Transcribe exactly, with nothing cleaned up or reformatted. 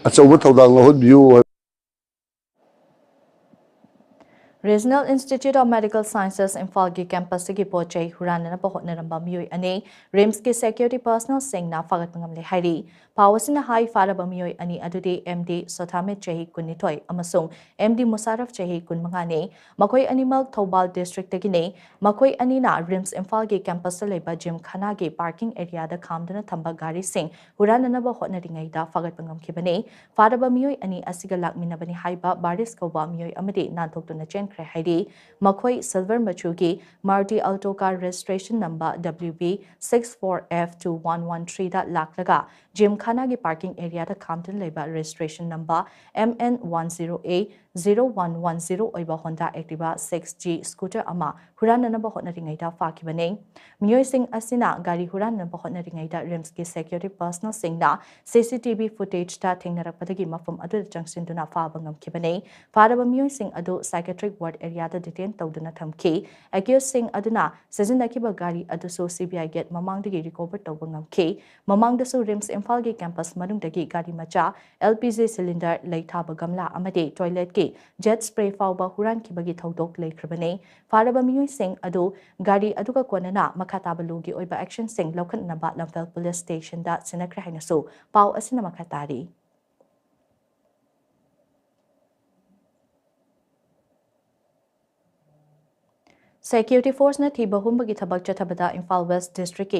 ꯑꯆꯧꯕ ꯊꯧꯗꯥꯡ ꯂꯧꯍꯟꯕꯤꯌꯨ꯫ Regional Institute of Medical Sciences ꯏꯝꯐꯥꯜꯒꯤ ꯀꯦꯝꯄꯁꯇꯒꯤ ꯄꯣꯠ ꯆꯩ ꯍꯨꯔꯥꯟꯅꯅꯕ ꯍꯣꯠꯅꯔꯝꯕ ꯃꯤꯑꯣꯏ ꯑꯅꯤ ꯔꯤꯝꯁꯀꯤ ꯁꯦꯀ꯭ꯌꯨꯔꯤꯇꯤ ꯄꯔꯁꯅꯦꯜꯁꯤꯡꯅ ꯐꯥꯒꯠꯄ ꯉꯝꯂꯦ ꯍꯥꯏꯔꯤ꯫ ꯄꯥꯎ ꯑꯁꯤꯅ ꯍꯥꯏ, ꯐꯥꯔꯕ ꯃꯤꯑꯣꯏ ꯑꯅꯤ ꯑꯗꯨꯗꯤ ꯑꯦꯝ ꯗꯤ ꯁꯣꯊꯥꯃꯤꯠ, ꯆꯍꯤ ꯀꯨꯟꯅꯤꯊꯣꯏ, ꯑꯃꯁꯨꯡ ꯑꯦꯝ ꯗꯤ ꯃꯨꯁꯥꯔꯐ, ꯆꯍꯤ ꯀꯨꯟꯃꯉꯥꯅꯤ꯫ ꯃꯈꯣꯏ ꯑꯅꯤꯃꯛ ꯊꯧꯕꯥꯜ ꯗꯤꯁꯇ꯭ꯔꯤꯛꯇꯒꯤꯅꯤ꯫ ꯃꯈꯣꯏ ꯑꯅꯤꯅ ꯔꯤꯝꯁ ꯏꯝꯐꯥꯜꯒꯤ ꯀꯦꯝꯄꯁꯇ ꯂꯩꯕ ꯖꯤꯝꯈꯥꯅꯥꯒꯤ ꯄꯥꯔꯀꯤꯡ ꯑꯦꯔꯤꯌꯥꯗ ꯈꯥꯝꯗꯨꯅ ꯊꯝꯕ ꯒꯥꯔꯤꯁꯤꯡ ꯍꯨꯔꯥꯟꯅꯅꯕ ꯍꯣꯠꯅꯔꯤꯉꯩꯗ ꯐꯥꯒꯠꯄ ꯉꯝꯈꯤꯕꯅꯤ꯫ ꯐꯥꯔꯕ ꯃꯤꯑꯣꯏ ꯑꯅꯤ ꯑꯁꯤꯒ ꯂꯥꯛꯃꯤꯟꯅꯕꯅꯤ ꯍꯥꯏꯕ ꯕꯥꯔꯤꯁ ꯀꯧꯕ ꯃꯤꯑꯣꯏ ꯑꯃꯗꯤ ꯅꯥꯟꯊꯣꯛꯇꯨꯅ ꯆꯦꯟꯈ꯭ꯔꯦ ꯍꯥꯏꯔꯤ꯫ ꯃꯈꯣꯏ ꯁꯤꯜꯚꯔ ꯃꯆꯨꯒꯤ Maruti Alto car, registration number W B six four F two one one three ꯗ ꯂꯥꯛꯂꯒ ꯖꯤꯝꯈꯥꯅꯥꯒꯤ ꯄꯥꯔꯀꯤꯡ ꯑꯦꯔꯤꯌꯥꯗ ꯈꯥꯝꯗꯨꯅ ꯂꯩꯕ registration number M N one zero A zero one one zero ꯑꯣꯏꯕ Honda Activa six G scooter ꯑꯃ ꯍꯨꯔꯥꯟꯅꯅꯕ ꯍꯣꯠꯅꯔꯤꯉꯩꯗ ꯐꯥꯈꯤꯕꯅꯤ꯫ ꯃꯤꯑꯣꯏꯁꯤꯡ ꯑꯁꯤꯅ ꯒꯥꯔꯤ ꯍꯨꯔꯥꯟꯅꯅꯕ ꯍꯣꯠꯅꯔꯤꯉꯩꯗ ꯔꯤꯝꯁꯀꯤ ꯁꯦꯀ꯭ꯌꯨꯔꯤꯇꯤ ꯄꯔꯁꯅꯦꯜꯁꯤꯡꯅ C C T V ꯐꯨꯇꯦꯖꯇ ꯊꯦꯡꯅꯔꯛꯄꯗꯒꯤ ꯃꯐꯝ ꯑꯗꯨꯗ ꯆꯪꯁꯤꯟꯗꯨꯅ ꯐꯥꯕ ꯉꯝꯈꯤꯕꯅꯤ꯫ ꯐꯥꯔꯕ ꯃꯤꯑꯣꯏꯁꯤꯡ ꯑꯗꯨ ꯁꯥꯏꯀꯦꯇ꯭ꯔꯤꯛ ꯋꯥꯔꯗ ꯑꯦꯔꯤꯌꯥꯗ ꯗꯤꯇꯦꯟ ꯇꯧꯗꯨꯅ ꯊꯝꯈꯤ꯫ ꯑꯦꯀ꯭ꯌꯨꯖꯁꯤꯡ ꯑꯗꯨꯅ ꯁꯤꯖꯤꯟꯅꯈꯤꯕ ꯒꯥꯔꯤ ꯑꯗꯨꯁꯨ C B I ꯒꯦꯠ ꯃꯃꯥꯡꯗꯒꯤ ꯔꯤꯀꯣꯚꯔ ꯇꯧꯕ ꯉꯝꯈꯤ꯫ ꯃꯃꯥꯡꯗꯁꯨ ꯔꯤꯝꯁ ꯏꯝꯐꯥꯜꯒꯤ ꯀꯦꯝꯄꯁ ꯃꯅꯨꯡꯗꯒꯤ ꯒꯥꯔꯤ ꯃꯆꯥ, L P G cylinder, ꯂꯩ ꯊꯥꯕ ꯒꯝꯂꯥ ꯑꯃꯗꯤ ꯇꯣꯏꯂꯦꯠꯀꯤ ꯖꯦꯠ ꯁ꯭ꯄ꯭ꯔꯦ ꯐꯥꯎꯕ ꯍꯨꯔꯥꯟꯈꯤꯕꯒꯤ ꯊꯧꯗꯣꯛ ꯂꯩꯈ꯭ꯔꯕꯅꯤ꯫ ꯐꯥꯔꯕ ꯃꯤꯑꯣꯏꯁꯤꯡ ꯑꯗꯨ ꯒꯥꯔꯤ ꯑꯗꯨꯒ ꯀꯣꯟꯅꯅ ꯃꯈꯥ ꯇꯥꯕ ꯂꯣꯒꯤ ꯑꯣꯏꯕ ꯑꯦꯛꯁꯟꯁꯤꯡ ꯂꯧꯈꯠꯅꯕ ꯂꯝꯐꯦꯜ ꯄꯨꯂꯤꯁ ꯁ꯭ꯇꯦꯁꯟꯗ ꯁꯤꯟꯅꯈ꯭ꯔꯦ ꯍꯥꯏꯅꯁꯨ ꯄꯥꯎ ꯑꯁꯤꯅ ꯃꯈꯥ ꯇꯥꯔꯤ꯫ ꯁꯦꯀ꯭ꯌꯨꯔꯤꯇꯤ ꯐꯣꯔꯁꯅ ꯊꯤꯕ ꯍꯨꯝꯕꯒꯤ ꯊꯕꯛ ꯆꯠꯊꯕꯗ ꯏꯝꯐꯥꯜ ꯋꯦꯁ ꯗꯤꯁꯇ꯭ꯔꯤꯛꯀꯤ